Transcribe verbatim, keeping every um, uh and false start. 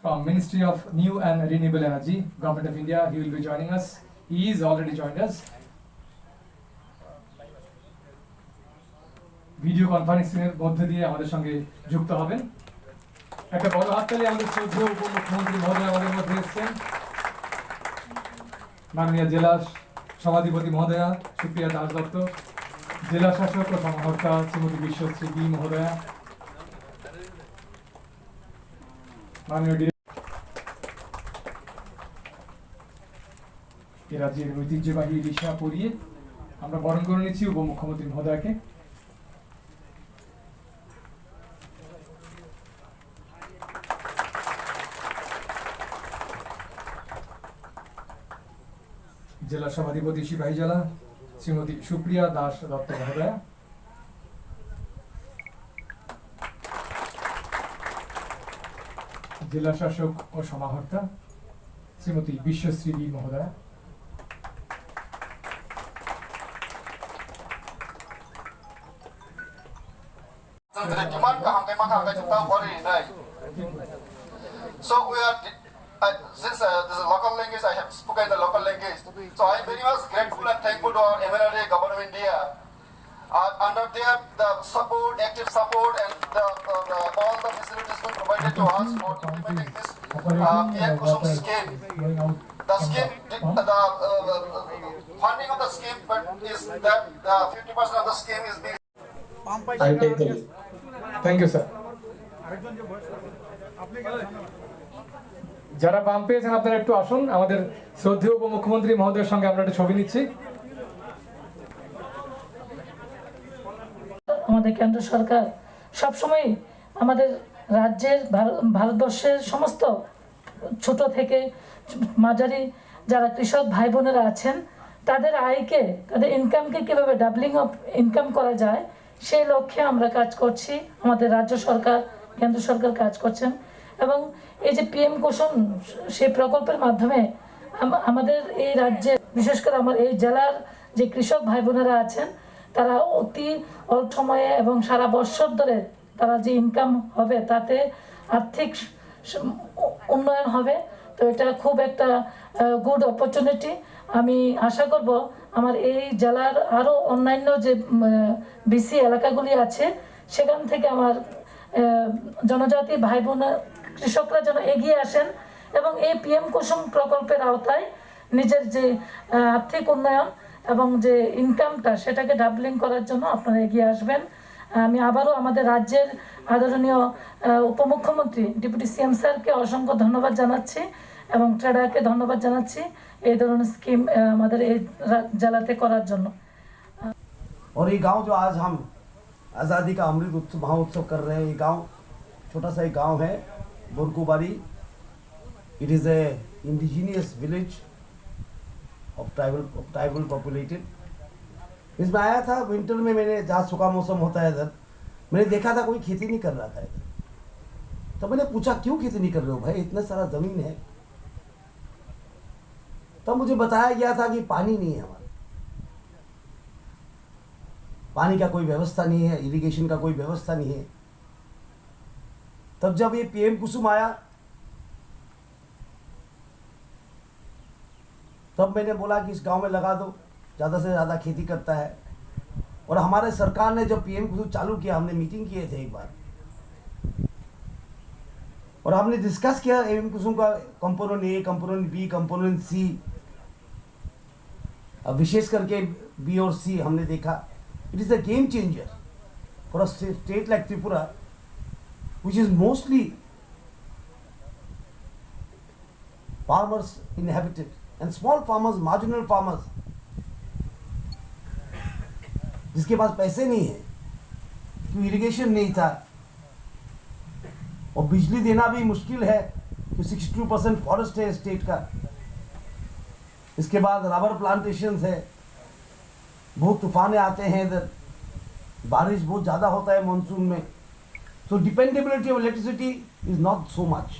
From Ministry of New and Renewable Energy, Government of India, he will be joining us. He is already joined us. Video conferencing এর মধ্য দিয়ে আমাদের সঙ্গে যুক্ত হবেন। একটা বড় হাততালি আমাদের শ্রদ্ধেয় উপমুখ্যমন্ত্রী মহোদয় আমাদের মধ্যে এসেছেন, মাননীয় জেলা সভাধিপতি মহোদয়া সুপ্রিয়া দাস দত্ত, জেলা শাসক ও সমাহর্তা শ্রীমতী বিশ্বশ্রী বি মহোদয়া, মাননীয় ডিরেক্টর, এ রাজ্যের ঐতিহ্যবাহী রিশা পরিয়ে আমরা বরণ করে নিচ্ছি উপমুখ্যমন্ত্রী মহোদয়কে। জেলা সভাধিপতি সিপাহীজলা শ্রীমতী সুপ্রিয়া দাস দত্ত মহোদয়া, জেলা শাসক ও সমাহর্তা শ্রীমতী বিশ্বশ্রী বি মহোদয়া। Demand kaham khe ma kaham khe chwng tamo pori rinai. So we are, uh, since, uh, this is local language, I have spoken the local language. So I am very much grateful and thankful to our M N R D, Government of India. Uh, under their, the support, active support, and the, uh, the, all the facilities were provided to us for implementing this, uh, P M Kusum scheme. The scheme, the, uh, funding of the scheme, but is that, uh, fifty percent of the scheme is being I will take the lead. Thank you, sir. যারা বাম পেয়েছেন, আপনারা একটু আসুন, আমাদের শ্রদ্ধেয় উপমুখ্যমন্ত্রী মহোদয়ের সঙ্গে আমরা একটা ছবি নিচ্ছি। আমাদের কেন্দ্র সরকার সবসময় আমাদের রাজ্যের, ভার-, ভারতবর্ষের সমস্ত ছোট থেকে মাঝারি যারা কৃষক ভাই বোনেরা আছেন, তাদের আয়কে, তাদের ইনকামকে কীভাবে ডাবলিং অফ ইনকাম করা যায়, সেই লক্ষ্যে আমরা কাজ করছি। আমাদের রাজ্য সরকার, কেন্দ্র সরকার কাজ করছেন। এবং এই যে পি এম কুসুম, সেই প্রকল্পের মাধ্যমে আম-, আমাদের এই রাজ্যে, বিশেষ করে আমার এই জেলার যে কৃষক ভাই বোনেরা আছেন, তারা অতি অল্প সময়ে এবং সারা বৎসর ধরে তারা যে ইনকাম হবে, তাতে আর্থিক স-, স-, উ-, উন্নয়ন হবে। তো এটা খুব একটা, আহ, গুড অপরচুনিটি। আমি আশা করব আমার এই জেলার আরও অন্যান্য যে, উম, বি সি এলাকাগুলি আছে, সেখান থেকে আমার, আহ, জনজাতি ভাই বোন কৃষকরা যেন এগিয়ে আসেন এবং এই পি এম কুসুম প্রকল্পের আওতায় নিজের যে, আহ, আর্থিক উন্নয়ন এবং যে ইনকামটা, সেটাকে ডাবলিং করার জন্য আপনারা এগিয়ে আসবেন। আমি আবারও আমাদের রাজ্যের আদরণীয়, আহ, উপমুখ্যমন্ত্রী, ডেপুটি সি এম স্যারকে অসংখ্য ধন্যবাদ জানাচ্ছি এবং ট্রেডাকে ধন্যবাদ জানাচ্ছি এই ধরনের স্কিম, আহ, আমাদের এই রা-, জেলাতে করার জন্য। और ये गांव जो आज हम आज़ादी का अमृत उत्सव, महोत्सव कर रहे हैं। ये गांव, छोटा सा एक गांव है, बोरकुबारी। It is a indigenous village of tribal, of tribal populated। इसमें आया था विंटर में, मैंने, जहाँ सूखा मौसम होता है इधर, मैंने देखा था कोई खेती नहीं कर रहा था इधर। तो मैंने पूछा, "क्यों खेती नहीं कर रहे हो भाई, इतना सारा ज़मीन है?" तब मुझे बताया गया था कि पानी नहीं है हमारे, पानी का कोई व्यवस्था नहीं है, इरिगेशन का कोई व्यवस्था नहीं है। तब जब ये पी एम कुसुम आया, तब मैंने बोला कि इस गांव में लगा दो, ज़्यादा से ज़्यादा खेती करता है। और हमारे सरकार ने जब पी एम कुसुम चालू किया, हमने मीटिंग किए थे एक बार, और हमने डिस्कस किया पी एम कुसुम का component A, component B, component C, अब विशेष करके बी और सी हमने देखा। It is a game changer for a sta-, state like Tripura, which is mostly farmers inhabited and small farmers, marginal farmers, जिसके पास पैसे नहीं है, क्यों इरिगेशन नहीं था, और बिजली देना भी मुश्किल है, कि सिक्सटी टू परसेंट फॉरेस्ट है स्टेट का। इसके बाद रबर प्लांटेशन है, बहुत तूफानें आते हैं इधर, बारिश बहुत ज़्यादा होता है मानसून में। So dependability of electricity is not so much।